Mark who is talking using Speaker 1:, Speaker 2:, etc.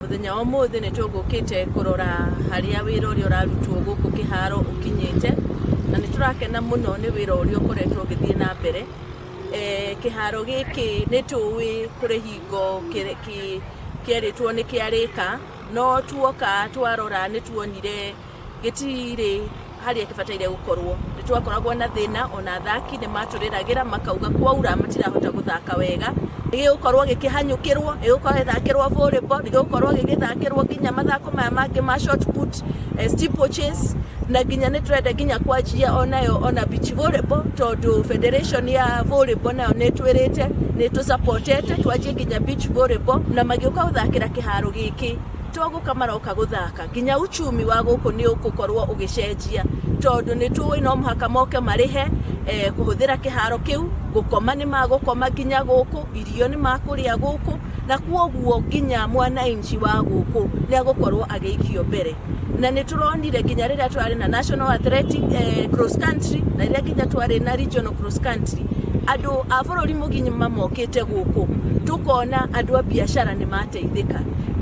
Speaker 1: Mũthenya wa ũmũthĩ nĩ tũgũkĩte kũrora harĩa wĩra ũrĩa ũrarutwo gũkũ kĩharo ũkinyĩte, na nĩ tũrakena mũno nĩ wĩra ũrĩa ũkoretwo ũgĩthiĩ na mbere. Kĩharo gĩkĩ nĩ tũĩ kũrĩ hingo kĩerĩtwo nĩ kĩarĩka, no tuoka twarora nĩ tuonire gĩtirĩ harĩa kĩbataire gũkorwo. Nĩ twakoragwo na thĩna ona athaki nĩ matũrĩragĩra makauga kwaura matirahota gũthaka wega. Nĩ gĩgũkorwo gĩkĩhanyũkĩrwo, nĩ gĩgũkorwo gĩgĩthakĩrwo volleyball, nĩ gĩgũkorwo gĩgĩthakĩrwo nginya mathako maya mangĩ ma shot put, steeplechase, na nginya nĩ tũrenda nginya kwanjia onayo ona beach volleyball, tondũ federation ya volleyball nayo nĩ ĩtwĩrĩte nĩ ĩtũ-support-ete twanjie nginya beach volleyball, na magĩũka gũthakĩra kĩharo gĩkĩ to gũka maroka gũthaka. Nginya uchumi wa gũkũ nĩ ũgũkorwo ũgĩcenjia, tondũ nĩ tũĩ no mũhaka moke marĩhe kũhũthĩra kĩharo kĩu, gũkoma nĩ magũkoma nginya gũkũ, irio nĩ makũrĩa gũkũ, na kwoguo nginya mwananchi wa gũkũ nĩ agũkorwo agĩikio mbere. Na nĩ tũronire nginya rĩrĩa twarĩ na national athletic cross country, na rĩrĩa nginya twarĩ na regional cross country, andũ a bũrũri mũgima mokĩte gũkũ, tũkona andũ a biacara nĩ mateithĩka.